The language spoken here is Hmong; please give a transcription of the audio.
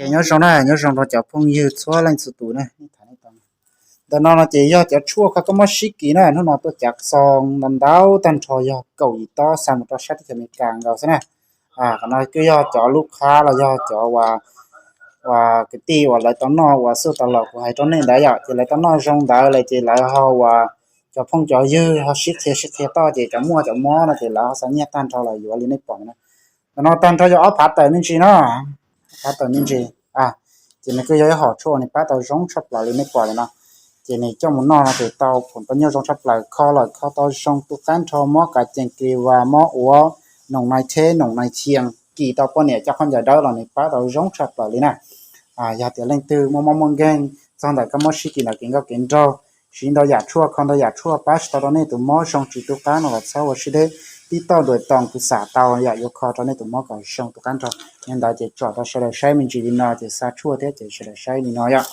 Nyob zoo na, nyob zoo rau cov phooj ywg txhua leej txhua tus na. Ntawm no no ces yog cov tshuaj kho kab mob sib kis na, hnub no tuaj cav xoo ntau ntau tag nrho yog kaum yim tob xa mus rau sab teb chaws Amelikas nkaus xwb na. Qhov no kuj yog cov lub qhab los yog cov uas kwv tij uas lawv tau noj uas xub tau los kuv hais rau nej ntawd yom, ces lawv tau noj zoo ntawd lawm ces lawv ho uas cov phooj cov ywg ho sib qhia sib qhia toj ces cov muaj cov mob no ces lawv ho xa nyiaj tag nrho los yuav li nej pom no. Ntawm no tag nrho yog ob phav tawm me ntsis no, ob phav tawm me ntsis. Ces nws kuj yog ib hom tshuaj uas nws pab tau zoo tshaj plaws li nej pom li no. Ces nws coj mus noj no ces tau khoom tau nyuj zoo tshaj plaws, kho los kho tau zoo tu qab nrho, mob kav cees kis vas, mob uav, noom nai theb, noom nai thias, kis tau poj niam coj khaub ncaws dawb los nws pab tau zoo tshaj plaws li na. Yog tias leej twg muaj mob muaj nkeeg txog ntawm kab mob sib kis ntawm kev nkauj kev nraug, siv ntau yam tshuaj kho ntau yam tshuaj pab tsis tau rau nej tus mob zoo tsis tu qab no los txhob ua siab deb, tib tauj duas toos kuv xam tau yom, yuav kho rau nej tus mob kom zoo tu qab nrho. Yog ntawd ces tsom rau sawv daws saib me ntsis li no ces xa tshuaj thiab ces sawv daws saib li no yom.